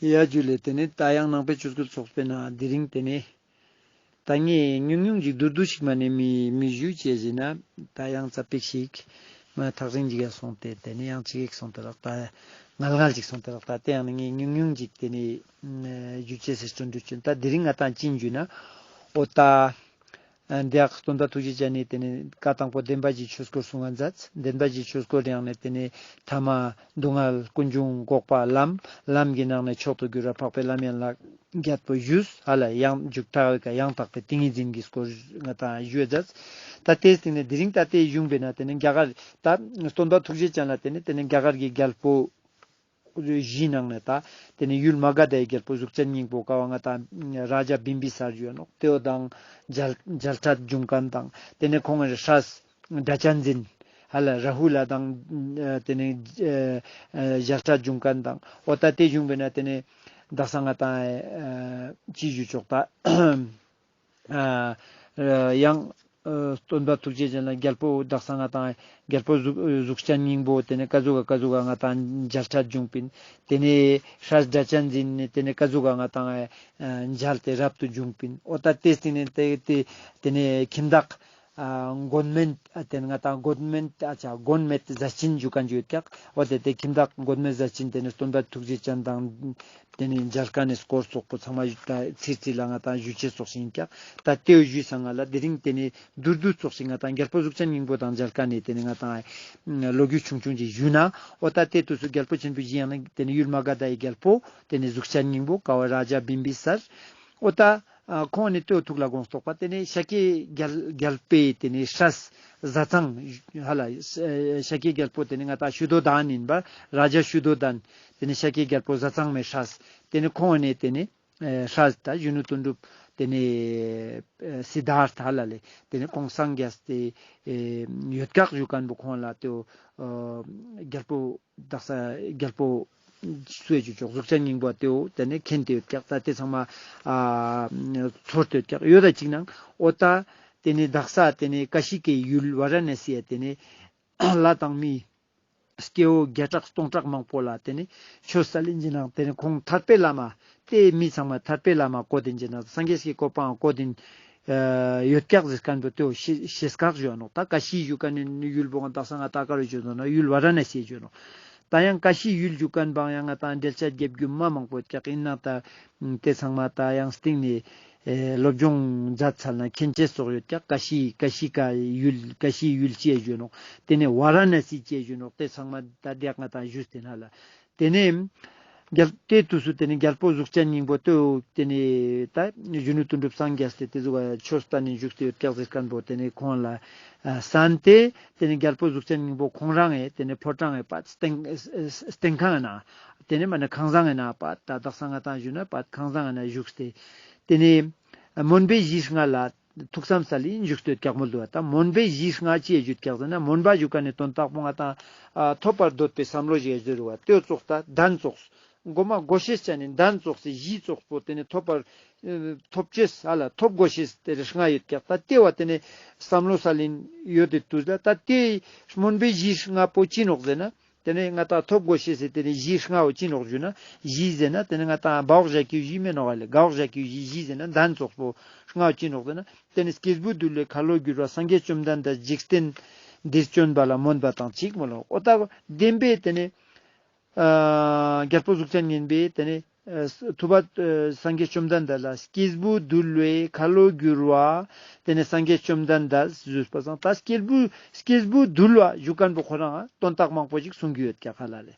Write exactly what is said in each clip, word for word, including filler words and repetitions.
ཡ་ཇུ་ལེ། ཏེ་ནེ་ད་ཡང་ནང་པའི་ཆོས་སྐུལ་ཚོགས་པའི་ནང་དེ་རིང་ཏེ་ནེ་ད་ངས་ཉུང་ཉུང་ཅིག་བསྡུས་བསྡུས་ཤིག་མ་ནེ་མི་མི་ཞུ་ཅེས་ཟེར་ན། ད་ཡང་ཙ་པིག་ཞིག་མ་ཐག་རིང་ཅིག་ཡ་སོང་སྟེ་ཏེ་ནེ་ཡང་ཅིག་ཡིག་སོང་སྟེ་རག་ད་ངལ་ངལ་ཅིག་སོང་སྟེ་རག་ད་ཏེ་ཡང་ངས་ཉུང་ཉུང་ཅིག་ཏེ་ནེ་ཞུ་ཅེས་ཟེར་སྟོན་འདུག་ཅུན། ད་དེ་རིང་ང་ཏང་ཅི་ཞུ་ན་འོ་ད། འདི་ཡག་སྟོན་པ་ཐུགས་རྗེ་ཅན་ནི་ཏེ་ནེ་བཀའ་དང་པོ་བདེན་པ་བཞིའི་ཆོས་སྐོར་གསུང་བ་མཛད། བདེན་པ་བཞིའི་ཆོས་སྐོར་ཡང་ནེ་ཏེ་ནེ་ཐ་མ་སྡུག་བསྔལ་ཀུན་འབྱུང་འགོག་པ་ལམ། ལམ་གྱི་ནང་ནེ་མཆོག་ཏུ་གྱུར་བ་འཕགས་པའི་ལམ་ཡན་ལག་བརྒྱད་པོ་ཞུས། ཧ་ལ་ཡང་མཇུག་ཐག་ཡང་དག་པའི་ཏིང་ངེ་འཛིན་གྱི་སྐོར་ང་ཏང་ཞུས་མཛད། ད་ཏེའི་སྟེང་ནེ་དེ་རིང་ད་ཏེ་གཞུང་པའི་ནང་ཏེ་ནེ་རྒྱ་གར་ད་སྟོན་པ་ཐུགས་རྗེ་ཅན་ལ་ཏེ་ནེ་ཏེ་ནེ་རྒྱ་གར་གྱི་རྒྱལ་པོ་བཞིའི་ནང་ནེ་ད་ཏེ་ནེ་ཡུལ་མ་ག་དྷའི་རྒྱལ་པོ་གཟུགས་ཅན་སྙིང་པོ་ཀ་བ་ང་ཏང་རཱ་ཇ་བིམ་བི་སར་ཡོད་ནོག། ཏེའོ་དང་མཇལ་མཇལ་འཕྲད་བྱུང་ཁན་དང་ཏེ་ནེ་ཁོང་གི་སྲས་སྒྲ་གཅན་འཛིན་ཧ་ལ་རཱ་ཧུ་ལ་དང་ཏེ་ནེ་མཇལ་འཕྲད་བྱུང་ཁན་དང་འོ་ད་ཏེ་བྱུང་བས་ན་ཏེ་ནེ་དག་ས་ང་ཏང་ཅི་ཞུ་ཆོག་ད། ཨ་ཡང་ཨ་སྟོན་པ་ཐུགས་རྗེ་ཅན་ལ་རྒྱལ་པོ་དག་ས་ང་ཏང་རྒྱལ་པོ་གཟུགས་གཟུགས་ཅན་སྙིང་པོ་ཏེ་ནེ་ཀ་ཟུག་ག་ཀ་ཟུག་ག་ང་ཏང་མཇལ་འཕྲད་བྱུང་པིན། ཏེ་ནེ་སྲས་སྒྲ་གཅན་འཛིན་ནི་ཏེ་ནེ་ཀ་ཟུག་ག་ང་ཏང་ཨ་མཇལ་ཏེ་རབ་ཏུ་བྱུང་པིན། འོ་ད་ཏེ་སྟེང་ནེ་ཏེ་ཏེ་ཏེ་ནེ་ཁྱིམ་བདག་ཨ་མགོན་མེད་ཨ་ཏེ་ནེ་ང་ཏང་མགོན་མེད་ཨ་ཅག་མགོན་མེད་ཟས་སྦྱིན་ཞུ་ཁན་ཞིག་ཡོད་ཀྱག། འོ་ཏེ་ཏེ་ཁྱིམ་བདག་མགོན་མེད་ཟས་སྦྱིན་ཏེ་ནེ་སྟོན་པ་ཐུགས་རྗེ་ཅན་དང་ཏེ་ནེ་མཇལ་ཁན་ནི་སྐོར་ཙོགས་པོ་ཚང་མ་ད་ཚིར་ཚིར་ལ་ང་ཏང་ཞུ་ཅེས་ཙོགས་ཤིག་ཡིན་ཀྱག། ད་ཏེའོ་ཞུས་སང་ང་ལ་དེ་རིང་ཏེ་ནེ་བསྡུས་བསྡུས་ཙོགས་ཤིག་ང་ཏང་རྒྱལ་པོ་གཟུགས་ཅན་སྙིང་པོ་དང་མཇལ་ཁན་ནི་ཏེ་ནེ་ང་ཏང་ལོ་རྒྱུས་ཆུང་ཆུང་ཅིག་ཞུས་ན། འོ་ད་ཏེ་དུས་སུ་རྒྱལ་པོ་ཆེན་པོ་བཞི་ཡང་ན་ཏེ་ནེ་ཡུལ་མ་ག་དྷའི་རྒྱལ་པོ་ཏེ་ནེ་གཟུགས་ཅན་སྙིང་པོ་ཀ་བ་རཱ་ཇ་བིམ་བི་སར། འོ་ད་ཨ་ཁོང་ནི་ཏེའོ་ཐུགས་ལ་དགོངས་ཏོག་པ་ཏེ་ནེ་ཤཱཀྱའི་རྒྱལ་རྒྱལ་པོའི་ཏེ་ནེ་སྲས་ཟས་གཙང་ཧ་ལ་ཤཱཀྱའི་རྒྱལ་པོ་ཏེ་ནེ་ང་ཏང་ཤུ་དོ་དན་ཡིན་པ་རཱ་ཇ་ཤུ་དོ་དན། ཏེ་ནེ་ཤཱཀྱའི་རྒྱལ་པོ་ཟས་གཙང་མའི་སྲས། ཏེ་ནེ་ཁོང་ནེ་ཏེ་ནེ་ཨེ་སྲས་ད་གཞོན་ནུ་དོན་གྲུབ་ཏེ་ནེ་ཨེ་སིད་དྷཱརྠ་ཧ་ལ་ལེ་ཏེ་ནེ་ཁོང་སངས་རྒྱས་ཏེ་ཨེ་ཡོད་ཀྱག་ཞུ་ཁན་པོ་ཁོང་ལ་ཏེའོ་ཨ་རྒྱལ་པོ་དག་ས་རྒྱལ་པོ་སུ་ཡ་ཞུ་ཆོག་གཟུགས་ཅན་སྙིང་པོ་ཏེའོ་ཏེ་ནེ་མཁྱེན་ཏེ་ཡོད་ཀྱག། ད་ཏེ་ཚང་མ་ཨ་ཚོར་ཏེ་ཡོད་ཀྱག། ཡོད་ད་ཅིག་ནང་འོ་ད་ཏེ་ནེ་དག་ས་ཏེ་ནེ་ཀ་ཤི་ཀའི་ཡུལ་ཝཱ་ར་ཎ་སི་ཡ་ཏེ་ནེ་ལྷ་དང་མི་སྐྱེ་བོ་བརྒྱ་ཕྲག་སྟོང་ཕྲག་མང་པོ་ལ་ཏེ་ནེ་ཆོས་སལ་ལེན་ཅིག་ནང་ཏེ་ནེ་ཁོང་ཐར་པའི་ལམ་ཏེ་མི་ཚང་མ་ཐར་པའི་ལམ་བཀོད་དེན་ཅིག་ནང་སངས་རྒྱས་ཀྱི་གོ་འཕང་བཀོད་དེན་ཡོད་ཀྱག་ཟེར་ཁན་པོ་ཏེའོ་ཤེས་ཤེས་ཀྱག་ཞུ་ནོག། ད་ཀ་ཤི་ཞུ་ཁན་ནི་ཡུལ་པོ་ང་དག་ས་ང་ཏང་ཀ་རུ་ཞུ་ནོག་ན་ཡུལ་ཝཱ་ར་ཎ་སི་ཞུ་ནོག། ད་ཡང་ཀ་ཤི་ཡུལ་ཞུ་ཁན་པའང་ཡང་ང་ཏང་འགྲེལ་བཤད་རྒྱབ་རྒྱུ་མ་མང་པོ་ཡོད་ཀྱག། ཡིན་ན་ད་ཏེ་ཚང་མ་ད་ཡང་སྟིང་ནེ་ཨེ་སློབ་སྦྱོང་མཛད་ཚར་ན་མཁྱེན་ཅེས་ཙོགས་ཡོད་ཀྱག། ཀ་ཤི་ཀ་ཤི་ཀ་ཡུལ་ཀ་ཤི་ཡུལ་ཅི་ཞུ་ནོག། ཏེ་ནེ་ཝཱ་ར་ཎ་སི་ཅི་ཞུ་ནོག། ཏེ་ཚང་མ་ད་དེ་ཡག་ང་ཏང་ཞུས་ཏེ་ན་ལ། ཏེ་ནེ་རྒྱལ་ཏེ་དུས་སུ་ཏེ་ནེ་རྒྱལ་པོ་གཟུགས་ཅན་སྙིང་པོ་ཏེའོ་ཏེ་ནེ་ད་གཞོན་ནུ་དོན་གྲུབ་སངས་རྒྱས་ཏེ་ཏེ་ཟུག་ཆོས་སྟན་ནེ་བཞུགས་ཏེ་ཡོད་ཀྱག་ཟེར་ཁན་པོ་ཏེ་ནེ་ཁོང་ལ་ཨ་གསན་ཏེ་ཏེ་ནེ་རྒྱལ་པོ་གཟུགས་ཅན་སྙིང་པོ་ཁོང་རང་ངི་ཏེ་ནེ་ཕོ་བྲང་ངི་པ་སྟེང་སྟེང་ཁང་ན་ཏེ་ནེ་མ་ནེ་ཁང་བཟང་ངི་ན་པ་ད་དག་ས་ང་ཏང་ཞུ་ན་པ་ཁང་བཟང་ངི་ན་བཞུགས་ཏེ་ཏེ་ནེ་མོན་པའི་གཞི་ལྔ་ལ་ཐུགས་བསམ་སལ་ལེ་བཞུགས་ཏེ་ཡོད་ཀྱག་མོལ་འདུག་པ། ད་མོན་པའི་གཞི་ལྔ་ཅི་ཡ་ཞུ་ཀྱག་ཟེར་ན་མོན་པ་ཞུ་ཁན་ནི་དོན་དག་པོ་ང་ཏང་ཨ་ཐོབ་པར་འདོད་པའི་བསམ་བློ་ཞིག་ཡ་ཟེར་བ་ཏེའོ་ཙོགས་ད་གདན་ཙོགས། མགོ་མ་བགོ་ཤེས་ཅན་ནི་གདན་ཙོགས་སི་གཞི་ཙོགས་པོ་ཏེ་ནེ་ཐོབ་པར་ཨེ་ཐོབ་ཅེས་ཨ་ལ་ཐོབ་གོ་ཤེས་ཏེ་ལྔ་ཡོད་ཀྱག། ད་ཏེ་བ་ཏེ་ནེ་བསམ་བློ་སལ་ལེ་ཡོད་དེ་དུས་ལ་ད་ཏེ་མོན་པའི་གཞི་ལྔ་པོ་ཅི་ནོག་ཟེར་ན། ཏེ་ནེ་ང་ཏང་ཐོབ་གོ་ཤེས་སི་ཏེ་ནེ་གཞི་ལྔ་བོ་ཅི་ནོག་ཞུ་ན། གཞི་ཟེར་ན་ཏེ་ནེ་ང་ཏང་བ་འོག་ཞབས་ཀྱུ་བཞི་མེ་ནོག་ཨ་ལེ། ག་འོག་ཞབས་ཀྱུ་བཞི་གཞི་ཟེར་ན་གདན་ཙོགས་པོ་ལྔ་བོ་ཅི་ནོག་ཟེར་ན། ཏེ་ནེ་སྐྱེས་བུ་འདུལ་བའི་ཁ་ལོ་བསྒྱུར་བ་སངས་རྒྱས་བཅོམ་ལྡན་འདས་འཇིག་རྟེན་འདིར་བྱོན་པ་ལ་སྨོན་པ་དང་གཅིག་མོལ་ལོ། འོ་ད་བདེན་པའི་ཏེ་ནེ་ཨ་རྒྱལ་པོ་གཟུགས་ཅན་སྙིང་པོའི་ཏེ་ནེ་ཨ་ཐུབ་པ་ཨ་སངས་རྒྱས་བཅོམ་ལྡན་འདས་ལ་སྐྱེས་བུ་འདུལ་བའི་ཁ་ལོ་བསྒྱུར་བ་ཏེ་ནེ་སངས་རྒྱས་བཅོམ་ལྡན་འདས་ཞུས་པ་སང་ད་སྐྱེས་བུ་སྐྱེས་བུ་འདུལ་བ་ཞུ་ཁན་པོ་ཁོ་རང་དོན་དག་མང་པོ་ཞིག་གསུང་གི་ཡོད་ཀྱག་ཧ་ལ་ལེ།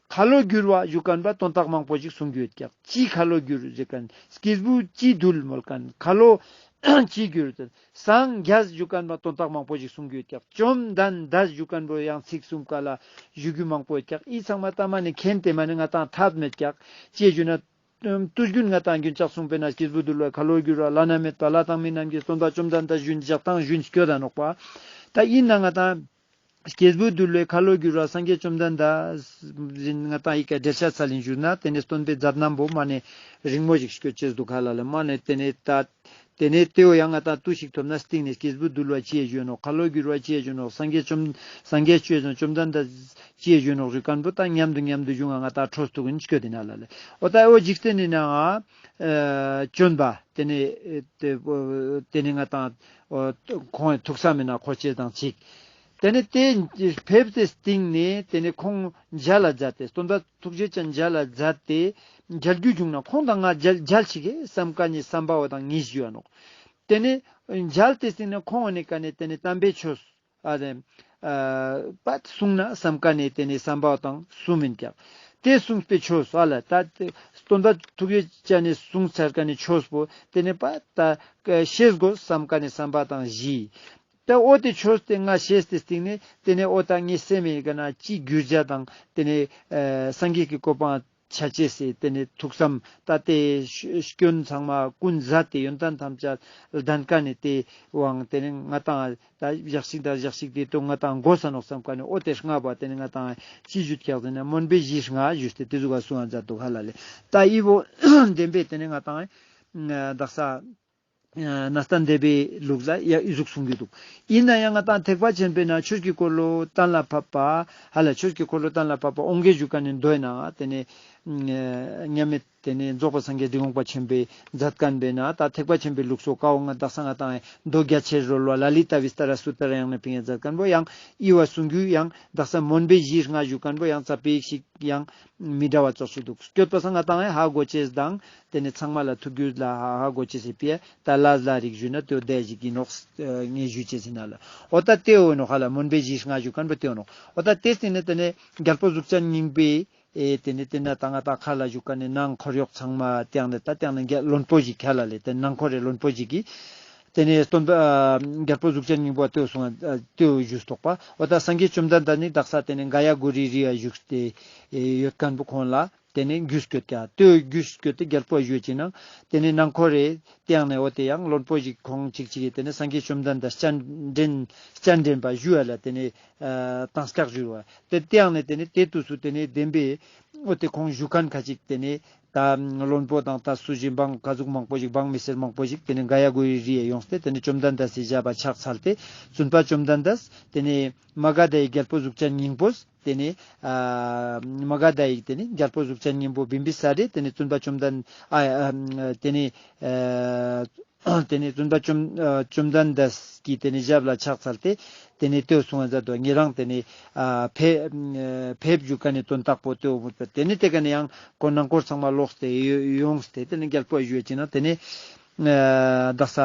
ཁ་ལོ་བསྒྱུར་བ་ཞུ་ཁན་པ་དོན་དག་མང་པོ་ཞིག་གསུང་གི་ཡོད་ཀྱག། ཅི་ཁ་ལོ་བསྒྱུར་ཟེར་ཁན་སྐྱེས་བུ་ཅི་འདུལ་མོལ་ཁན་ཁ་ལོ་ཅི་བསྒྱུར་ཟེར། སངས་རྒྱས་ཞུ་ཁན་པ་དོན་དག་མང་པོ་ཞིག་གསུང་གི་ཡོད་ཀྱག། བཅོམ་ལྡན་འདས་ཞུ་ཁན་པོ་ཡང་ཚིག་གསུམ་ཀ་ལ་ཞུ་རྒྱུ་མང་པོ་ཡོད་ཀྱག། ཨི་ཚང་མ་ད་མ་ནེ་མཁྱེན་ཏེ་མ་ནེ་ང་ཏང་ཐབས་མེད་ཀྱག། ཅི་ཞུ་ན་དུས་རྒྱུན་ང་ཏང་རྒྱུན་ཆགས་གསུངས་པའི་ན་སྐྱེས་བུ་འདུལ་བའི་ཁ་ལོ་བསྒྱུར་བ་བླ་ན་མེད་པ་ལྷ་དང་མི་རྣམས་ཀྱི་སྟོན་པ་བཅོམ་ལྡན་འདས་ཞུན་ཞག་དང་ཞུན་སྐྱོད་ད་ནོག་པ། ད་ཨིན་ན་ང་ཏང་སྐྱེས་བུ་འདུལ་བའི་ཁ་ལོ་བསྒྱུར་བ་སངས་རྒྱས་བཅོམ་ལྡན་འདས་ཟིན་ང་ཏང་ཨི་ཀ་འགྲེལ་བཤད་སལ་ལེ་ཞུ་ན་ཏེ་ནེ་སྟོན་པའི་མཛད་རྣམ་པོ་མ་ནེ་རིང་མོ་ཞིག་སྐྱོད་ཅེས་འདུག་ཧ་ལ་ལེ། མ་ནེ་ཏེ་ནེ་ད་ ཏེ་ནེ་ཏེའོ་ཡང་ང་ཏང་དུས་ཤིག་ཐོབ་ན་སྟིང་ནེ་སྐྱེས་བུ་འདུལ་བ་ཅི་ཡ་ཞུ་ནོག། ཁ་ལོ་བསྒྱུར་བ་ཅི་ཡ་ཞུ་ནོག། སངས་རྒྱས་བཅོམ་སངས་རྒྱས་ཆོས་དང་བཅོམ་ལྡན་འདས་ཅི་ཡ་ཞུ་ནོག་ཞུ་ཁན་བོ་ད་མཉམ་དུ་མཉམ་དུ་ཞུ་ང་ང་ཏང་འཕྲོ་སྟུག་གིན་སྐྱོད་དེ་ན་ལ་ལེ། འོ་ད་འོ་འཇིག་རྟེན་ནི་ནང་ང་ཨ་བྱོན་པ་ཏེ་ནེ་ཨེ་ཏེ་ཏེ་ནེ་ང་ཏང་འོ་ཁོང་ཐུགས་བསམ་མེད་ན་འཁོར་ཅེས་དང་ཅིག། ཏེ་ནེ་ཏེ་ཕེབས་ཏེ་སྟིང་ནེ་ཏེ་ནེ་ཁོང་མཇལ་ལ་མཛད་དེ་སྟོན་པ་ཐུགས་རྗེ་ཅན་མཇལ་ལ་མཛད་དེ་མཇལ་རྒྱུ་བྱུང་ན་ཁོང་དང་ང་མཇལ་མཇལ་ཅིག་གེ་བསམ་ཀ་ནེ་བསམ་པ་བོ་དང་ཉིས་ཞུ་བ་ནོག། ཏེ་ནེ་མཇལ་ཏེ་སྟིང་ནེ་ཁོང་འོ་ནེ་ཀ་ནེ་ཏེ་ནེ་དམ་པའི་ཆོས་ཨ་རེ་ཨ་པད་གསུང་ན་བསམ་ཀ་ནེ་ཏེ་ནེ་བསམ་པ་བོ་དང་གསུང་མིན་ཀྱག། ཏེ་གསུངས་པའི་ཆོས་ཨ་ལ་ད་སྟོན་པ་ཐུགས་རྗེ་ཅན་ནེ་གསུངས་ཚར་ཀ་ནེ་ཆོས་པོ་ཏེ་ནེ་པད་ད་ཤེས་དགོས་བསམ་ཀ་ནེ་བསམ་པ་དང་བཞི། ད་འོ་ཏེ་ཆོས་ཏེ་ང་ཤེས་ཏེ་སྟིང་ནེ་ཏེ་ནེ་འོ་ད་ངའི་སེམས་མེད་ཀ་ན་ཅི་གྱུར་ཅ་དང་ཏེ་ནེ་ཨ་སངས་རྒྱས་ཀྱི་གོ་འཕང་ཆ་ཅེས་སི་ཏེ་ནེ་ཐུགས་བསམ་ད་ཏེ་སྐྱོན་ཚང་མ་ཀུན་ཟད་དེ་ཡོན་ཏན་ཐམས་ཅད་ལྡན་ཀ་ནེ་ཏེ་བོའང་ཏེ་ནེ་ང་ཏང་ད་ཞག་ཅིག་ད་ཞག་ཅིག་ཏེ་ཏོ་ང་ཏང་དགོས་ས་ནོག་བསམ་ཀ་ནེ་འོ་ཏེ་ལྔ་པོ་ཏེ་ནེ་ང་ཏང་ཅི་ཞུ་ཀྱག་ཟེར་ན་སྨོན་པའི་གཞི་ལྔ་ཞུས་ཏེ་ཏེ་ཟུག་ག་གསུང་ང་མཛད་འདུག་ཧ་ལ་ལེ། ད་འི་བོ་བདེན་པའི་ཏེ་ནེ་ང་ཏང་ཨ་དག་ས་ཨ་ནཱ་སྟན་དེ་བའི་ལུགས་ལ་ཡ་འི་ཟུག་གསུང་གི་འདུག། ཡིན་ན་ཡང་ང་ཏང་ཐེག་པ་ཆེན་པོའི་ནང་ཆོས་ཀྱི་འཁོར་ལོ་གཏན་ལ་ཕབ་པ་ཧ་ལ་ཆོས་ཀྱི་འཁོར་ལོ་གཏན་ལ་ཕབ་པ་དབང་གི་ཞུ་ཀ་ནེ་མདོའི་ནང་ཏེ་ནེ་ཨ་མཉམ་མེད་ཏེ་ནེ་རྫོགས་པའི་སངས་རྒྱས་འདི་དགོངས་པ་ཆེན་པོའི་མཛད་མཁན་པའི་ནང་ད་ཐེག་པ་ཆེན་པོའི་ལུགས་སོ་ཀའོ་ང་དག་ས་ང་ཏང་མདོ་རྒྱ་ཆེར་རོལ་བ་ལ་ལི་ཏ་བི་སྟ་ར་སུ་ཏྲ་ཡང་ནེ་ཕིང་ཡ་མཛད་མཁན་པོ་ཡང་འི་བོ་གསུང་རྒྱུ་ཡང་དག་ས་སྨོན་པའི་གཞི་ལྔ་ཞུ་མཁན་པོ་ཡང་ཙ་པིག་ཞིག་ཡང་མི་འདྲ་བ་ཙོགས་ཤིག་འདུག། སྐྱོད་པ་སང་ང་ཏང་ཧ་གོ་ཅེས་དང་ཏེ་ནེ་ཚང་མ་ལ་ཐུགས་རྒྱུད་ལ་ཧ་ཧ་གོ་ཅེས་སི་ཕི་ཡ་ད་ལ་ལ་རིགས་ཞུ་ན་ཏེ་བོ་དེ་ཞིག་ཨིན་ནོག་ངས་ཞུ་ཅེས་ཨིན་ན་ལ། འོ་ད་ཏེ་བོ་ནོག་ཧ་ལ་སྨོན་པའི་གཞི་ལྔ་ཞུ་མཁན་པོ་ཏེ་བོ་ནོག། འོ་ད་ཏེ་སྟིང་ནེ་ཏེ་ནེ་རྒྱལ་པོ་གཟུགས་ཅན་སྙིང་པོའི་ཨེ་ཏེ་ནེ་ཏེ་ན་ད་ང་ཏང་ཁ་ལ་ཞུ་ཀ་ནེ་ནང་འཁོར་གཡོག་ཚང་མ་ཏེ་ཡང་ནེ་ད་ཏེ་ཡང་ནེ་རྒྱལ་བློན་པོ་ཞིག་ཁ་ལ་ལེ་ཏེ་ནང་འཁོར་རེ་བློན་པོ་ཞིག་གིས་ཏེ་ནེ་སྟོན་པ་ཨ་རྒྱལ་པོ་གཟུགས་ཅན་སྙིང་པོ་ཏེ་བོ་གསུང་ཨ་ཏེ་བོ་ཞུས་ཏོག་པ། འོ་ད་སངས་རྒྱས་བཅོམ་ལྡན་འདས་ནི་དག་ས་ཏེ་ནེ་ག་ཡ་གུ་རུའི་རི་ཡ་བཞུགས་ཏེ་ཨེ་ཡོད་མཁན་པོ་ཁོང་ལ་ཏེ་ནེ་རྒྱུས་སྐྱོད་ཀྱག། ཏེ་བོ་རྒྱུས་སྐྱོད་དེ་རྒྱལ་པོ་ཞུ་ཅེ་ན་ཏེ་ནེ་ནང་འཁོར་རེ་ཏེ་ཡང་ནེ་འོ་ཏེ་ཡང་བློན་པོ་ཞིག་ཁོང་ཅིག་ཅིག་གིས་ཏེ་ནེ་སངས་རྒྱས་བཅོམ་ལྡན་འདས་སྤྱན་འདྲེན་སྤྱན་འདྲེན་པ་ཞུ་ཡ་ལ་ཏེ་ནེ་ཨ་དང་སྐྱག་ཞུ་བ། ཏེ་ཏེ་ཡང་ནེ་ཏེ་ནེ་ཏེ་དུས་སུ་ཏེ་ནེ་བདེན་པའི་འོ་ཏེ་ཁོང་ཞུ་མཁན་ཁ་ཅིག་ཏེ་ནེ་ད་བློན་པོ་དང་ད་སུ་ཞིག་འབངས་ག་ཟུག་མང་པོ་ཞིག་འབངས་མི་སེར་མང་པོ་ཞིག་ཏེ་ནེ་ག་ཡ་གུ་རུའི་རི་ཡ་ཡོངས་ཏེ་ཏེ་ནེ་བཅོམ་ལྡན་འདས་སི་ཞབས་པ་ཕྱག་འཚལ་ཏེ་བཙུན་པ་བཅོམ་ལྡན་འདས་ཏེ་ནེ་མ་ག་དྷ་ཡི་རྒྱལ་པོ་གཟུགས་ཅན་སྙིང་པོས་ཏེ་ནེ་ཨ་མ་ག་དྷ་ཡི་ཏེ་ནེ་རྒྱལ་པོ་གཟུགས་ཅན་སྙིང་པོ་བིམ་བི་ས་རེ་ཏེ་ནེ་བཙུན་པ་བཅོམ་ལྡན་ཨ་ཨ་ཏེ་ནེ་ཨ་ཏེ་ནེ་བཙུན་པ་བཅོམ་ཨ་བཅོམ་ལྡན་འདས་ཀྱི་ཏེ་ནེ་ཞབས་ལ་ཕྱག་འཚལ་ཏེ་ཏེ་ནེ་ལྟོས་སོང་ང་མཛད་དོ། ཉེ་རང་ཏེ་ནེ་ཨ་ཕེ་ཨ་ཕེབས་ཞུ་ཀ་ནེ་དོན་དག་པོ་ལྟོས་མོད་པ། ཏེ་ནེ་ཏེ་ཀ་ནེ་ཡང་ཁོ་ནང་འཁོར་ཚང་མ་ལོགས་ཏེ་ཡོ་ཡོངས་ཏེ་ཏེ་ནེ་རྒྱལ་པོ་ཞུ་ཅེ་ན་ཏེ་ནེ་ཨ་དག་ས་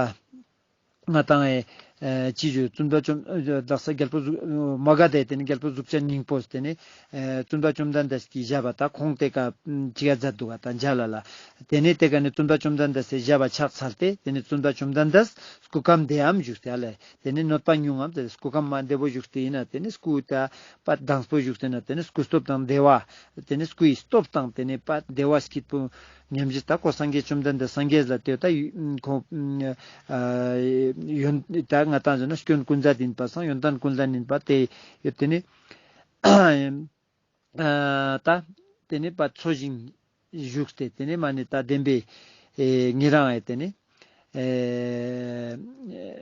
ང་ཏང་ཨེ་ཨེ་ཅི་ཞུ་བཙུན་པ་བཅོམ་ཨེ་དག་ས་རྒྱལ་པོ་གཟུགས་མ་ག་དྷ་ཡི་ཏེ་ནེ་རྒྱལ་པོ་གཟུགས་ཅན་སྙིང་པོས་ཏེ་ནེ་ཨེ་བཙུན་པ་བཅོམ་ལྡན་འདས་ཀྱི་ཞབས་པ་ད་ཁོང་ཏེ་ཀ་ཅི་ག་མཛད་འདུག་ག་ད་མཇལ་ལ་ལ། ཏེ་ནེ་ཏེ་ཀ་ནེ་བཙུན་པ་བཅོམ་ལྡན་འདས་སི་ཞབས་པ་ཕྱག་འཚལ་ཏེ་ཏེ་ནེ་བཙུན་པ་བཅོམ་ལྡན་འདས་སྐུ་ཁམས་བདེའམ་བཞུགས་ཏེ་ཨ་ལེ། ཏེ་ནེ་གནོད་པ་ཉུང་ངམ་ཏེ་སྐུ་ཁམས་མ་བདེ་བོ་བཞུགས་ཏེ་ཨིན་ན་ཏེ་ནེ་སྐུ་ད་པ་དྭངས་པོ་བཞུགས་ཏེ་ན་ཏེ་ནེ་སྐུ་སྟོབས་དང་བདེ་བ་ཏེ་ནེ་སྐུའི་སྟོབས་དང་ཏེ་ནེ་པ་བདེ་བ་སྐྱིད་པོ་ཉམས་བཞེས་ད་ཁོ་སངས་རྒྱས་བཅོམ་ལྡན་འདས་སངས་རྒྱས་ལ་ལྟོས་ད་ཁོ་ཨ་ཡོན་ད་ང་ཏང་ཟེར་ན་སྐྱོན་ཀུན་ཟད་ཡིན་པ་སང་ཡོན་ཏན་ཀུན་ལྡན་ཡིན་པ་ཏེ་ཡོད་ཏེ་ནེ་ཨ་ད་ཏེ་ནེ་པ་འཚོ་ཞིང་བཞུགས་ཏེ་ཏེ་ནེ་མ་ནེ་ད་བདེན་པའི་ཨེ་ཉེ་རང་ཨེ་ཏེ་ནེ་ཨེ་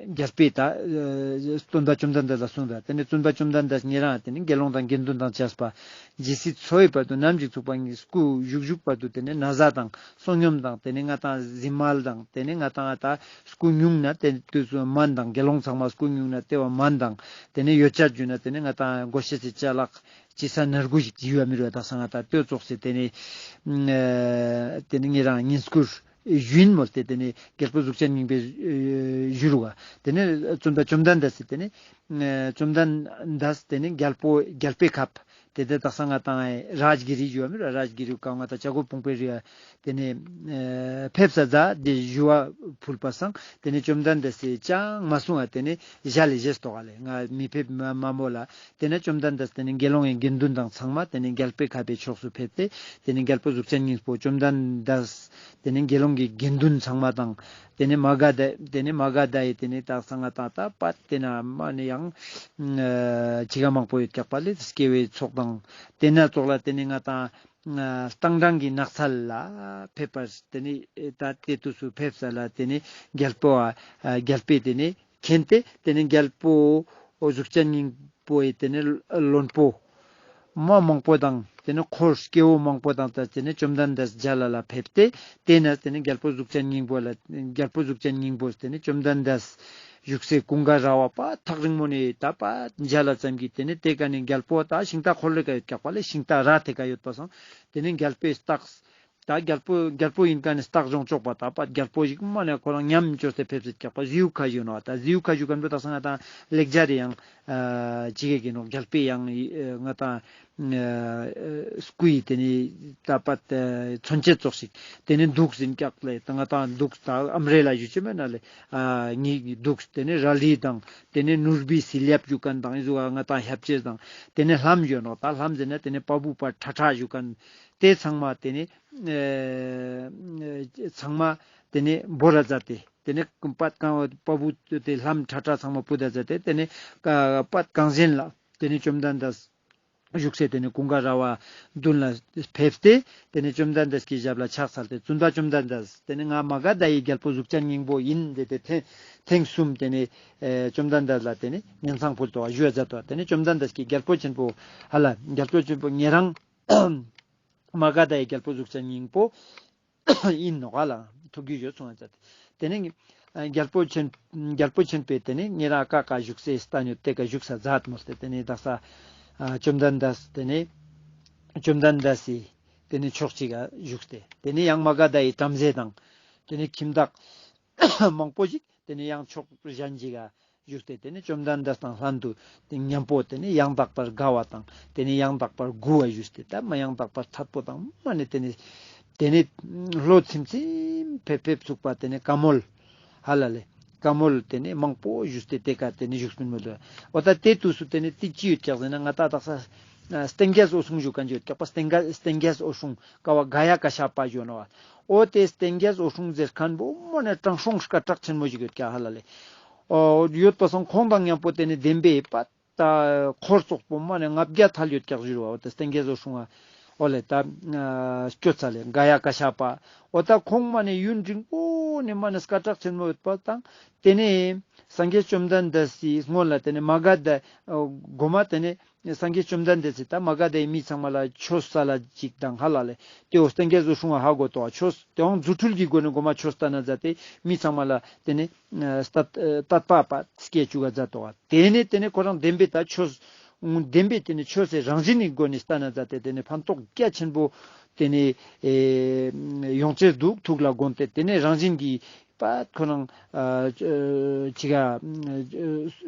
རྒྱལ་པོས་ད་ཨེ་སྟོན་པ་བཅོམ་ལྡན་འདས་ལ་གསུངས་ད། ཏེ་ནེ་བཙུན་པ་བཅོམ་ལྡན་འདས་ཉེ་རང་ཏེ་ནེ་དགེ་སློང་དང་དགེ་འདུན་དང་བཅས་པ་ཇི་སྲིད་འཚོ་བའི་བར་དུ་ནམ་ཞིག་ཚུག་པ་ཉིད་སྐུ་བཞུགས་བཞུགས་བར་དུ་ཏེ་ནེ་ན་བཟའ་དང་བསོད་སྙོམས་དང་ཏེ་ནེ་ང་ཏང་གཟིམ་མལ་དང་ཏེ་ནེ་ང་ཏང་ད་སྐུ་སྙུང་ན་ཏེ་དུས་སུ་སྨན་དང་དགེ་སློང་ཚང་མ་སྐུ་སྙུང་ན་ཏེ་བ་སྨན་དང་ཏེ་ནེ་ཡོ་བྱད་ཞུ་ན་ཏེ་ནེ་ང་ཏང་སྒོ་ཤེས་སི་ཅ་ལག་ཅི་ས་ནར་གུ་ཞིག་ཅི་ཡོད་མི་རུ་ད་སང་ང་ཏང་ལྟོས་ཙོགས་སེ་ཏེ་ནེ་ཨ་ཏེ་ནེ་ཉེ་རང་བསྙེན་བཀུར་ཞུ་ཡིན་མོལ་ཏེ་ཏེ་ནེ་རྒྱལ་པོ་གཟུགས་ཅན་སྙིང་པོས་ཨེ་ཞུ་རུ་བ། ཏེ་ནེ་བཙུན་པ་བཅོམ་ལྡན་འདས་སི་ཏེ་ནེ་ཨེ་བཅོམ་ལྡན་འདས་ཏེ་ནེ་རྒྱལ་པོ་རྒྱལ་པོའི་ཁབ་ཏེ་ཏེ་དག་ས་ང་ཏང་རཱཇ་གི་རི་ཞུ་བ་མི་ར་རཱཇ་གི་རི་ཀ་ང་ཏང་བྱ་རྒོད་ཕུང་པོའི་རི་ཡ་ཏེ་ནེ་ཨེ་ཕེབས་ས་ཛ་ཏེ་ཞུ་བ་ཕུལ་པ་སང་ཏེ་ནེ་བཅོམ་ལྡན་འདས་སི་ཅང་མ་གསུང་བ་ཏེ་ནེ་ཞལ་ལས་བཞེས་ཏོག་ག་ལེ་ང་མི་ཕེབས་མ་མོལ་ལ། ཏེ་ནེ་བཅོམ་ལྡན་འདས་ཏེ་ནེ་དགེ་སློང་ངི་དགེ་འདུན་དང་ཚང་མ་ཏེ་ནེ་རྒྱལ་པོའི་ཁབ་པའི་ཕྱོགས་སུ་ཕེབས་ཏེ་ཏེ་ནེ་རྒྱལ་པོ་གཟུགས་ཅན་སྙིང་པོ་བཅོམ་ལྡན་འདས་ཏེ་ནེ་དགེ་སློང་གི་དགེ་འདུན་ཚང་མ་དང་ཏེ་ནེ་མ་ག་དྷ་ཏེ་ནེ་མ་ག་དྷ་ཡི་ཏེ་ནེ་དག་ས་ང་ཏང་ད་པ་ཏེ་ན་མ་ནེ་ཡང་ཨ་ཅི་ག་མང་པོ་ཡོད་ཀྱག་པ་ལེ་སྐྱེ་བོའི་ཚོགས་དང་ཏེ་ན་ཙོགས་ལ་ཏེ་ནེ་ང་ཏང་ ཨ་སྟང་སྦྲང་གི་ནགས་ཚལ་ལ་ཕེབས་པར་ཏེ་ནེ་ད་ཏེ་དུས་སུ་ཕེབས་ས་ལ་ཏེ་ནེ་རྒྱལ་པོ་ཨ་རྒྱལ་པོས་ཏེ་ནེ་མཁྱེན་ཏེ་ཏེ་ནེ་རྒྱལ་པོ་གཟུགས་ཅན་སྙིང་པོ་ཡི་ཏེ་ནེ་བློན་པོ་མ་མང་པོ་དང་ཏེ་ནེ་འཁོར་སྐྱེ་བོ་མང་པོ་དང་ད་ཏེ་ནེ་བཅོམ་ལྡན་འདས་མཇལ་ལ་ལ་ཕེབས་ཏེ་ཏེ་ནེ་ཏེ་ནེ་རྒྱལ་པོ་གཟུགས་ཅན་སྙིང་པོ་ལ་རྒྱལ་པོ་གཟུགས་ཅན་སྙིང་པོས་ཏེ་ནེ་བཅོམ་ལྡན་འདས་བཞུགས་སའི་ཀུན་དགའ་ར་བ་པ་ཐག་རིང་མོ་ནེ་ད་པ་མཇལ་ལ་ཙམ་གྱི་ཏེ་ནེ་ཏེ་ཀ་ནེ་རྒྱལ་པོ་ད་ཤིང་རྟ་འཁོར་ལོ་ཀ་ཡོད་ཀྱག་པ་ལེ། ཤིང་རྟ་ར་ཏེ་ཀ་ཡོད་པ་སང་ཏེ་ནེ་རྒྱལ་པོའི་རྟགས་ད་རྒྱལ་པོ་རྒྱལ་པོ་ཨིན་ཀ་ནེ་རྟགས་བྱུང་ཆོག་པ་ད་པ་རྒྱལ་པོ་ཞིག་མ་ནེ་ཁོ་རང་ཉམས་བཅོས་ཏེ་ཕེབས་སེ་ཀྱག་པ་ཟེའུ་ཁ་ཞུ་ནོག་ད་ཟེའུ་ཁ་ཞུ་ཁན་པོ་ད་སང་ང་ཏང་ལེགས་སྦྱར་ཡང་ཨ་ཅི་གེ་གི་ནོག་རྒྱལ་པོའི་ཡང་ཨ་ང་ཏང་ཨ་སྐུའི་ཏེ་ནེ་ད་པ་ཨ་མཚོན་བྱེད་ཙོགས་ཤིག་ཏེ་ནེ་དུག་ཟིན་ཀྱག་ལེ། ད་ང་ཏང་དུག་ད་ཨམ་རེ་ལ་ཞུ་ཅེས་མེད་ན་ལེ། ཨ་ཉིས་དུག་ཏེ་ནེ་རལ་གྲི་དང་ཏེ་ནེ་ནོར་བུའི་སིལ་ལེབ་ཞུ་ཁན་དང་ཨི་ཟུག་ང་ཏང་ཞབས་ཕྱི་དང་ཏེ་ནེ་ལྷམ་ཞུ་ནོག་ད་ལྷམ་ཟེར་ན་ཏེ་ནེ་བ་སྤུ་པ་ཁྲ་ཁྲ་ཞུ་ཁན་ཏེ་ཚང་མ་ཏེ་ནེ་ཨ་ཚང་མ་ཏེ་ནེ་བོར་ར་མཛད་དེ་ཏེ་ནེ་པད་གང་བ་སྤུ་ཏེ་ལྷམ་ཁྲ་ཁྲ་ཚང་མ་ཕུད་ད་མཛད་དེ་ཏེ་ནེ་ཀ་པད་གངས་ཅན་ལ་ཏེ་ནེ་བཅོམ་ལྡན་འདས་བཞུགས་སའི་ཏེ་ནེ་ཀུན་དགའ་ར་བ་མདུན་ལ་ཕེབས་ཏེ་ཏེ་ནེ་བཅོམ་ལྡན་འདས་ཀྱི་ཞབས་ལ་ཕྱག་འཚལ་ཏེ་བཙུན་པ་བཅོམ་ལྡན་འདས་ཏེ་ནེ་ང་མ་ག་དྷ་ཡི་རྒྱལ་པོ་གཟུགས་ཅན་སྙིང་པོ་ཨིན་ཏེ་ཏེ་ཐེངས་ཐེངས་གསུམ་ཏེ་ནེ་ཨེ་བཅོམ་ལྡན་འདས་ལ་ཏེ་ནེ་ཉན་སང་ཕུལ་ཏོག་ཞུ་བ་མཛད་དོ། ཏེ་ནེ་བཅོམ་ལྡན་འདས་ཀྱི་རྒྱལ་པོ་ཆེན་པོ་ཧ་ལ་རྒྱལ་པོ་ཆེན་པོ་ཉེ་རང་མ་ག་དྷ་ཡི་རྒྱལ་པོ་གཟུགས་ཅན་སྙིང་པོ་ཨིན་ནོག་ལ་ཐུགས་རྒྱུས་ཡོད་སོང་ཙ། ཏེ་ནེ་རྒྱལ་པོ་ཆེན་རྒྱལ་པོ་ཆེན་པོས་ཏེ་ནེ་ཉེ་རང་ཀ་ཀ་བཞུགས་སའི་སྟན་ཡོད་ཏེ་ཀ་བཞུགས་ས་མཛད་མོལ་ཏེ་ཏེ་ནེ་དག་ས་ཨ་བཅོམ་ལྡན་འདས་ཏེ་ནེ་བཅོམ་ལྡན་འདས་སི་ཏེ་ནེ་ཕྱོགས་གཅིག་ག་བཞུགས་ཏེ་ཏེ་ནེ་ཡང་མ་ག་དྷ་ཡི་བྲམ་ཟེ་དང་ཏེ་ནེ་ཁྱིམ་བདག་མང་པོ་ཞིག་ཏེ་ནེ་ཡང་ཕྱོགས་གཞན་ཞིག་ག་བཞུགས་ཏེ་ཏེ་ནེ་བཅོམ་ལྡན་འདས་དང་ལྷན་དུ་ཏེ་མཉམ་པོ་ཏེ་ནེ་ཡང་དག་པར་དགའ་བ་དང་ཏེ་ནེ་ཡང་དག་པར་མགུ་བ་ཞུས་ཏེ་ད་མ་ཡང་དག་པར་ཐད་པོ་དང་མ་ནེ་ཏེ་ནེ་ཏེ་ནེ་བློ་ཚིམ་ཚིམ་ཕེབས་ཕེབས་ཚུགས་པ་ཏེ་ནེ་བཀའ་མོལ་ཧ་ལ་ལེ། བཀའ་མོལ་ཏེ་ནེ་མང་པོ་ཞུས་ཏེ་ཏེ་ཀ་ཏེ་ནེ་བཞུགས་པིན་མོལ་ཏོ། འོ་ད་ཏེ་དུས་སུ་ཏེ་ནེ་ཏེ་ཅི་ཡོད་ཀྱག་ཟེར་ན་ང་ཏང་དག་ས་སྟེང་རྒྱས་འོད་སྲུང་ཞུ་ཁན་ཅིག་ཡོད་ཀྱག་པ། སྟེང་རྒྱས་སྟེང་རྒྱས་འོད་སྲུང་ཀ་བ་ག་ཡ་ཀ་ཤ་པ་ཞུ་ནོག་འོ་ཏེ་སྟེང་རྒྱས་འོད་སྲུང་ཟེར་ཁན་བོ་མ་ནེ་དྲང་སྲོང་སྐད་གྲགས་ཆེན་མོ་ཞིག་ཡོད་ཀྱག་ཧ་ལ་ལེ། འོ་ཡོད་པ་སང་ཁོང་དང་མཉམ་པོ་ཏེ་ནེ་བདེན་པའི་པ་ད་འཁོར་ཙོགས་པོ་མ་ནེ་ལྔ་བརྒྱ་ཐལ་ཡོད་ཀྱག་ཞུ་རུ་བ། འོ་ཏེ་སྟེང་རྒྱས་འོད་སྲུང་ང་འོ་ལེ་ད་སྐྱོད་ཚ་ལེ་ག་ཡ་ཀ་ཤ་པ། འོ་ད་ཁོང་མ་ནེ་ཡུན་རིང་པོ་ནེ་མ་ནེ་སྐད་གྲགས་ཆེན་མོ་ཡོད་པ་དང་ཏེ་ནེ་སངས་རྒྱས་བཅོམ་ལྡན་འདས་སི་སྔོན་ལ་ཏེ་ནེ་མ་ག་དྷ་གོ་མ་ཏེ་ནེ་སངས་རྒྱས་བཅོམ་ལྡན་འདས་སི་ད་མ་ག་དྷ་ཡི་མི་ཚང་མ་ལ་ཆོས་སལ་ཅིག་དང་ཧ་ལ་ལེ། ཏེ་འོ་སྟེང་རྒྱས་འོད་སྲུང་ང་ཧ་གོ་ཏོ་ཆོས་ཏེ་འོང་རྫུ་འཕྲུལ་གྱི་སྒོ་ནེ་གོ་མ་ཆོས་སྟན་ན་མཛད་དེ་མི་ཚང་མ་ལ་ཏེ་ནེ་ཨ་སྟད་ཨ་དད་པ་པ་སྐྱེ་ཅུག་ག་མཛད་དོ། ཏེ་ནེ་ཏེ་ནེ་ཁོ་རང་བདེན་པའི་ད་ཆོས་བདེན་པའི་ཏེ་ནེ་ཆོས་སི་རང་བཞིན་ནི་སྒོ་ནེ་སྟན་ན་མཛད་དེ་ཏེ་ནེ་ཕན་ཐོགས་རྒྱ་ཆེན་པོ་ཏེ་ནེ་ཨེ་ཡོང་ཅེས་དུག་ཐུགས་ལ་དགོངས་ཏེ་ཏེ་ནེ་རང་བཞིན་གྱི་པ་ཁོ་རང་ཨ་ཅི་ག་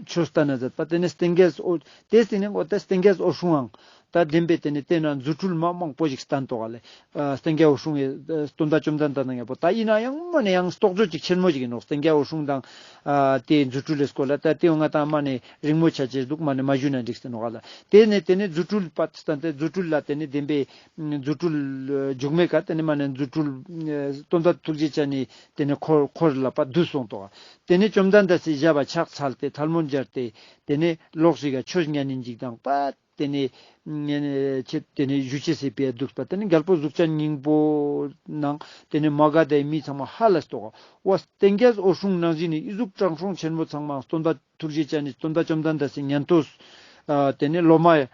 ཆོས་སྟན་ན་མཛད་པ། ཏེ་ནེ་སྟེང་རྒྱས་འོ་ཏེ་སྟེང་ནེ་འོ་ཏེ་སྟེང་རྒྱས་འོད་སྲུང་ངང་ད་བདེན་པའི་ཏེ་ནེ་ཏེ་ན་རྫུ་འཕྲུལ་མ་མང་པོ་ཞིག་སྟན་ཏོག་ལེ། ཨ་སྟེང་རྒྱས་འོད་སྲུང་ངི་སྟོན་པ་བཅོམ་ལྡན་འདས་དང་མཉམ་པོ་ད་ཨིན་ན་ཡང་མ་ནེ་ཡང་རྟོགས་བརྗོད་ཅིག་ཆེན་མོ་ཞིག་ཨིན་ནོག་སྟེང་རྒྱས་འོད་སྲུང་དང་ཨ་ཏེ་རྫུ་འཕྲུལ་ལི་སྐོར་ལ་ད་ཏེ་ང་ཏང་མ་ནེ་རིང་མོ་ཆ་ཅེས་དུག་མ་ནེ་མ་ཞུ་ན་འགྲིག་སྟེ་ནོག་ལ། ཏེ་ནེ་ཏེ་ནེ་རྫུ་འཕྲུལ་པ་སྟན་ཏེ་རྫུ་འཕྲུལ་ལ་ཏེ་ནེ་བདེན་པའི་རྫུ་འཕྲུལ་འཇུག་མེད་ཀ་ཏེ་ནེ་མ་ནེ་རྫུ་འཕྲུལ་སྟོན་པ་ཐུགས་རྗེ་ཅན་ནི་ཏེ་ནེ་འཁོར་འཁོར་ལ་པ་བསྡུས་སོང་ཏོག་ཏེ་ནེ་བཅོམ་ལྡན་འདས་སི་ཞབས་ལ་ཕྱག་འཚལ་ཏེ་ཐལ་མོ་སྦྱར་ཏེ་ཏེ་ནེ་ལོགས་ཤིག་ག་ཆོས་ཉན་ནིན་ཅིག་དང་པ་ཏེ་ནེ་ཉན་ཅེས་ཏེ་ནེ་ཞུ་ཅེས་སི་ཕིའ་དུག་པ། ཏེ་ནེ་རྒྱལ་པོ་གཟུགས་ཅན་སྙིང་པོ་ནང་ཏེ་ནེ་མ་ག་དྷ་ཡི་མི་ཚང་མ་ཧ་ལས་ཏོག་འོ་སྟེང་རྒྱས་འོད་སྲུང་ནང་བཞིན་ནི་ཨི་ཟུག་དྲང་སྲོང་ཆེན་མོ་ཚང་མ་སྟོན་པ་ཐུགས་རྗེ་ཅན་ནི་སྟོན་པ་བཅོམ་ལྡན་འདས་སི་ཉན་ཐོས་ཨ་ཏེ་ནེ་སློབ་མ་ཨ་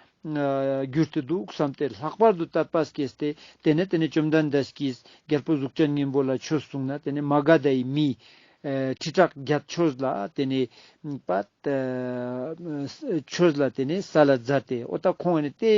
གྱུར་ཏེ་དུག་བསམ་སྟེ་ལྷག་པར་དུ་དད་པ་སྐྱེས་ཏེ་ཏེ་ནེ་ཏེ་ནེ་བཅོམ་ལྡན་འདས་ཀྱིས་རྒྱལ་པོ་གཟུགས་ཅན་སྙིང་པོ་ལ་ཆོས་གསུངས་ན་ཏེ་ནེ་མ་ག་དྷ་ཡི་མི་ཨ་ཁྲི་ཕྲག་བརྒྱད་ཆོས་ལ་ཏེ་ནེ་པ་ཆོས་ལ་ཏེ་ནེ་སལ་ལ་མཛད་དེ་འོ་ད་ཁོང་ནི་ཏེ་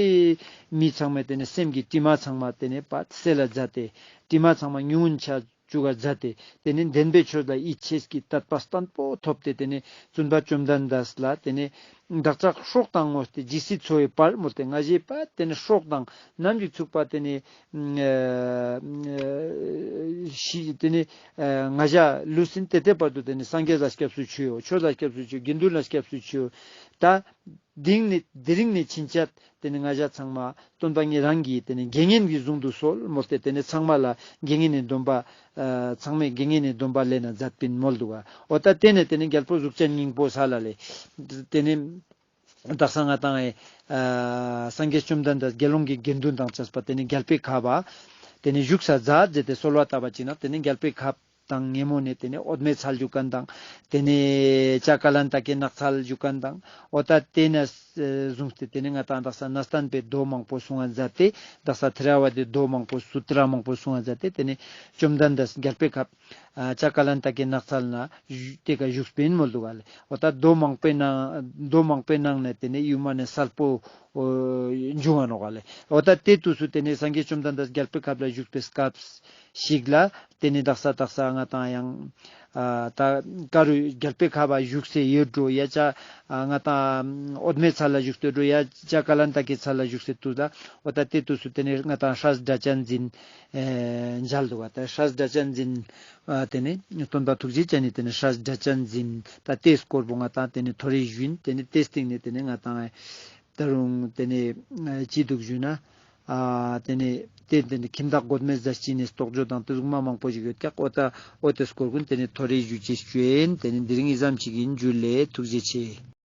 མི་ཚང་མའི་ཏེ་ནེ་སེམས་ཀྱི་དྲི་མ་ཚང་མ་ཏེ་ནེ་པ་སེལ་ལ་མཛད་དེ་དྲི་མ་ཚང་མ་ཉུང་ངུན་ཆ་ཅུག་ག་མཛད་དེ་ཏེ་ནེ་བདེན་པའི་ཆོས་ལ་ཡིད་ཆེས་ཀྱི་དད་པ་བརྟན་པོ་ཐོབ་སྟེ་ཏེ་ནེ་བཙུན་པ་བཅོམ་ལྡན་འདས་ལ་ཏེ་ནེ་བདག་ཅག་སྲོག་དང་བསྔོས་ཏེ་ཇི་སྲིད་འཚོ་བའི་བར་མོལ་ཏེ་ང་ཞེས་པ་ཏེ་ནེ་སྲོག་དང་ནམ་ཞིག་ཚུགས་པ་ཏེ་ནེ་ཨ་ཤི་ཏེ་ནེ་ཨ་ང་ཞ་ལུས་ཟིན་ཏེ་ཏེ་བར་དུ་ཏེ་ནེ་སངས་རྒྱས་ལ་སྐྱབས་སུ་མཆིའོ། ཆོས་ལ་སྐྱབས་སུ་མཆིའོ། དགེ་འདུན་ལ་སྐྱབས་སུ་མཆིའོ། ད་དེ་རིང་ནེ་དེ་རིང་ནེ་ཕྱིན་ཆད་ཏེ་ནེ་ང་ཞ་ཚང་མ་སྟོན་པ་ཉེ་རང་གི་ཏེ་ནེ་དགེ་བསྙེན་གྱི་གཟུངས་སུ་གསོལ་མོལ་ཏེ་ཏེ་ནེ་ཚང་མ་ལ་དགེ་བསྙེན་ནི་སྡོམ་པ་ཨ་ཚང་མས་དགེ་བསྙེན་ནི་སྡོམ་པ་ལེན་ན་མཛད་པིན་མོལ་དུག་ག་འོ་ད་ཏེ་ནེ་ཏེ་ནེ་རྒྱལ་པོ་གཟུགས་ཅན་སྙིང་པོ་ས་ལ་ལེ་ཏེ་ནེ་ དག་ས་ང་ཏང་ཨེ་ཨ་སངས་རྒྱས་བཅོམ་ལྡན་འདས་དགེ་སློང་གི་དགེ་འདུན་དང་བཅས་པ་ཏེ་ནེ་རྒྱལ་པོའི་ཁབ་བ་ཏེ་ནེ་བཞུགས་ས་མཛད་ཟེར་ཏེ་གསོལ་བ་བཏབ་པ་ཅིག་ན་ཏེ་ནེ་རྒྱལ་པོའི་ཁབ་དང་ཉེ་མོ་ནེ་ཏེ་ནེ་འོད་མའི་ཚལ་བཞུགས་ཁན་དང་ཏེ་ནེ་བྱ་ཀ་ལན་ད་ཀའི་ནགས་ཚལ་བཞུགས་ཁན་དང་འོ་ད་ཏེ་ནེ་བཟུང་སྟེ་ཏེ་ནེ་ང་ཏང་དག་ས་གནས་བརྟན་པའི་མདོ་མང་པོ་གསུང་བ་མཛད་དེ་དག་ས་ཐེ་ར་ཝ་དའི་མདོ་མང་པོ་སུ་ཏྲ་མང་པོ་གསུང་བ་མཛད་དེ་ཏེ་ནེ་བཅོམ་ལྡན་འདས་རྒྱལ་པོའི་ཁབ་ཨ་བྱ་ཀ་ལན་ད་ཀའི་ནགས་ཚལ་ན་བཞུགས་ཏེ་ཀ་བཞུགས་པིན་མོལ་འདུག་ག་ལེ། འོ་ད་མདོ་མང་པོའི་ནང་མདོ་མང་པོའི་ནང་ནེ་ཏེ་ནེ་ཡུམ་ནེ་སལ་པོ་འོ་འབྱུང་བ་ནོག་ག་ལེ། འོ་ད་ཏེ་དུས་སུ་ཏེ་ནེ་སངས་རྒྱས་བཅོམ་ལྡན་འདས་རྒྱལ་པོའི་ཁབ་ལ་བཞུགས་པའི་སྐབས་ཤིག་ལ་ཏེ་ནེ་དག་ས་དག་ས་ང་ཏང་ཡང་ཨ་ད་ཀ་རུ་རྒྱལ་པོའི་ཁབ་བ་བཞུགས་སེ་ཡོད་འགྲོ་ཡ་ཅ་ཨ་ང་ཏང་འོད་མའི་ཚལ་ལ་བཞུགས་སེ་འགྲོ་ཡ་ཅ་ཀ་ལན་ད་ཀའི་ཚལ་ལ་བཞུགས་སེ་དུས་ལ་འོ་ད་ཏེ་དུས་སུ་ཏེ་ནེ་ང་ཏང་སྲས་སྒྲ་གཅན་འཛིན་ཨེ་མཇལ་འདུག་ག། ད་སྲས་སྒྲ་གཅན་འཛིན་ཨ་ཏེ་ནེ་སྟོན་པ་ཐུགས་རྗེ་ཅན་ནི་ཏེ་ནེ་སྲས་སྒྲ་གཅན་འཛིན་ད་ཏེའི་སྐོར་པོ་ང་ཏང་ཏེ་ནེ་ཐོ་རེ་ཞུ་ཡིན། ཏེ་ནེ་ཏེའི་སྟེང་ནེ་ཏེ་ནེ་ང་ཏང་ད་རུང་ཏེ་ནེ་ཨ་ཅི་འདུག་ཞུ་ན་ཨ་ཏེ་ནེ་ཏེ་ཏེ་ནེ་ཁྱིམ་བདག་མགོན་མེད་ཟས་སྦྱིན་ནི་རྟོགས་བརྗོད་དང་ཏེ་ཟུག་མ་མང་པོ་ཞིག་ཡོད་ཀྱག། འོ་ད་འོ་ཏེ་སྐོར་ཀུན་ཏེ་ནེ་ཐོ་རེ་ཞུ་ཅེས་ཞུ་ཡིན། ཏེ་ནེ་དེ་རིང་འི་ཙམ་ཞིག་ཡིན། འཇུ་ལེ། ཐུགས་རྗེ་ཆེ།